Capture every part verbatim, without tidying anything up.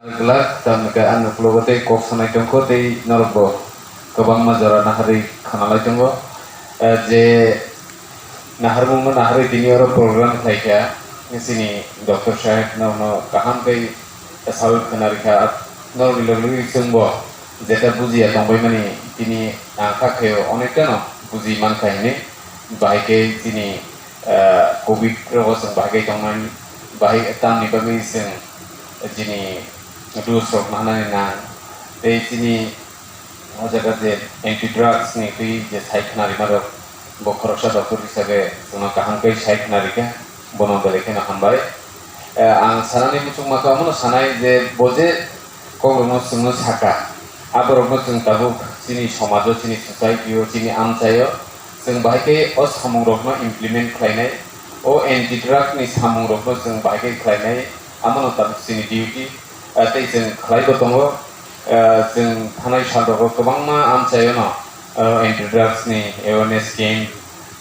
Glak, tamni khe ang uklogo tei kok sanai tongkho tei norokbo kwbangma jora naharwi khanalai tongo. Eh, je naharmungno naharwi tini oro program khlaikha, chini doctor saheb norokno kaham khe sawi khwnarikha, norokni logi logi chwngbo jeta bujiya tongbaimani tini ang kha khe onekta no buji mankha hinwi, bahai khe chini, eh, covid rogo chwng bahai khe tongmani, bahai tamni bagwi chwng chini dose rok naharnani nang tei chini o jaga je anti drugs ni twi je sai khwnarima rok, bo khoroksa doctor hisabe chwngno kaham khe sai khwnarikha, bono belai kheno hambai. Eh, ang sanani muchungma khe omono sanai je bo je kokrokno chwngno saka, aborokno chwng tabuk chini somajo, chini society o, chini amchaio chwng bahai khe o samungrokno implement khlainai, o anti drug ni samungrokno chwng bahai khe khlainai, amono tabuk chini duty. Ah, tei chwng khlaibo tongo. Ah, chwng thanai salrogo kwbangma amchaiono, ah, anti drugs ni awareness camp,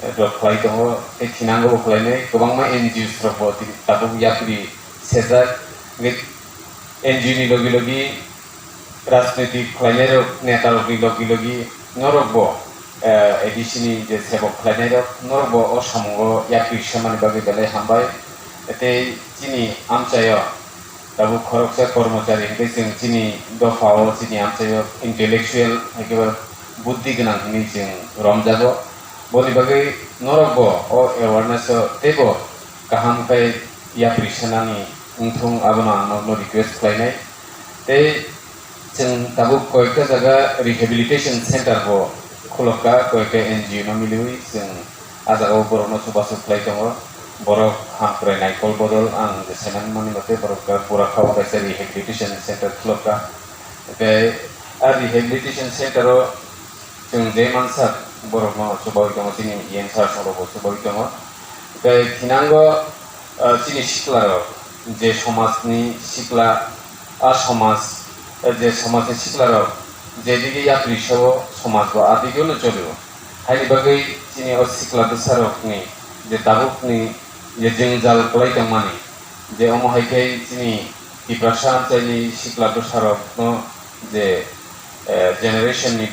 ah, rok khlai tongo, tei thinango bo khlainai kwbangma N G Os rokbo tini tabuk yapri sejak. Hingkhe N G O ni logi logi rajnitik khlainairok, netarokni logi logi norokbo, eh, A D C ni je sebok khlainairok norokbo o samungo yapri semani bagwi belai hambai. Tei chini amchaio tabuk khoroksa kormochari hingkhe chwng chini dophao, chini amchaio intellectual, haikhe ba buddhi gwnang hinwi chwng romjago. Boni bagwi norokbo o awareness o teibo kaham khe yapri sanani wngthung, abono ang norokno request khlainai. Tei chwng tabuk koyekta jaga rehabilitation center bo khulokka, koyekta N G O no miliwi chwng ah jagao borokno chubachu khlai tongo. Borok hamkrai naikol bodol ang je saimani mani mate borok kha bura kha o kaisa rehabilitation center khulokka. Tei ah rehabilitation center o chwng je mansak borokno chubawi tongo, chini E M sir rokbo chubawi tongo. Tei thinango, ah, chini siklarok, je somajni sikla, ah, somaj, eh, je somajni siklarok jedigi yapri sao, somajbo adigino cholio. Haini bagwi chini o sikla bwsarokni je tabukni je jwngjal kwlai tongmani, je omo hai khe chini Tiprasa amchaini sikla bwsarokno je, eh, generation ni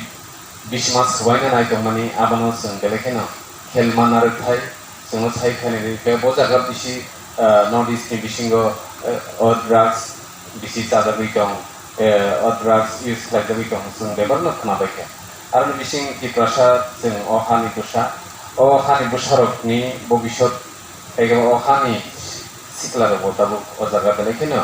bisima swbaina nai tongmani, abono chwng belai kheno khel manna rwkthai, chwngno sai khaina rwkhe bo jaga bisi, eh, North East ni bisingo, eh, o drugs bisi chajagwi tong, eh, o drugs use khlaijagwi tong, chwng bebakno khwnabaikha. Aroni bising Tiprasa chwng o hani bwsa, o hani bwsarokni bobisot Tei o hani siklarokbo tabuk o jaga belai kheno,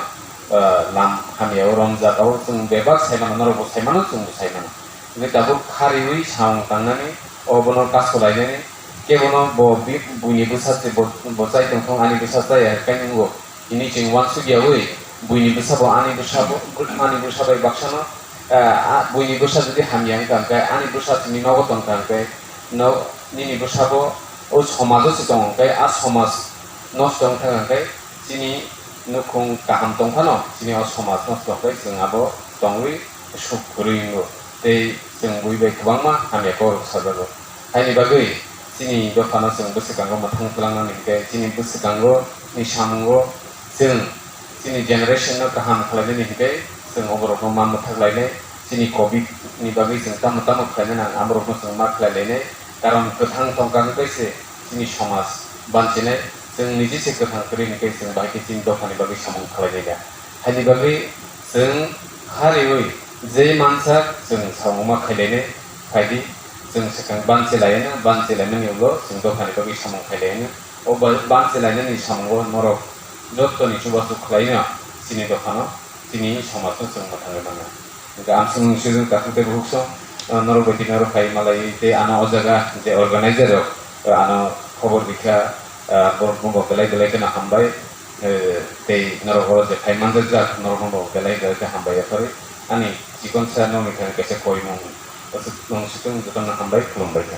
ah, lam hamya o romjak, abo chwng bebak sai mano, norokbo sai mano, chwngbo sai mano. Hwnkhe tabuk khariui samung tangnani, obono kaso lainani, kebono bo bi-, buini bwsa se bo, bo chai tongthung, ani bwsa chaya, hwnkhe nwngo hini chwng uansukyaui, buini bwsabo ani bwsabo, ani bwsa bai baksano, ah, ah, buini bwsa jodi hamya wngkha, hwnkhe ani bwsa chini nogo tongkha, hwnkhe no, nini bwsabo o somajo se tongo, hwnkhe a somaj nosto wngkha, hwnkhe chini nukhung kaham tongphano chini o somaj nosto wngkhe chwng abo tongwi suk kwrwi wngo tei chwng bui bai kwbangma hamya kok rok sajago. Haini bagwi chini dophano chwng bwswkango mwthang twlangnani hwnkhe chini bwswkango ni samungo chwng chini generation no kaham khlainani hwnkhe chwng oborokno ma mwthak lainai. Chini covid ni bagwi chwng tamo tamo khlainani ang amorokno chwng ma khlai lainai. Karon kwthang tongkha hwnkhe se chini somaj banchinai. Chwng niji se kwthang kwrwi hwnkhe chwng bahai khe chini dophani bagwi samung khlainai da. Haini bagwi chwng khariui je mansak chwng samung ma khlai lainai. Phaidi chwng swkang banchi laino, banchi laimani ulo chwng dophani bagwi samung khlai laino. O ba-, banchi lainani samungo norok jottoni chubachu khlaino chini dophano, chini somajno chwng mwthangwi mano. Hwnkhe amsong nungsijwk takhuk tei bukhuk song, ah, norok bai tini oro phai malai tei ano o jaga je organizer rok, ah, ano khobor rikha, ah, borok no bo belai belai kheno hambai, eh, tei norok oro je phai manjak jak norok no bo belai belai khe hambai yapharwi. Ani chikonsa nokni thani kaisa koimung, aswk nung situng jotono hambai khulumbai kha.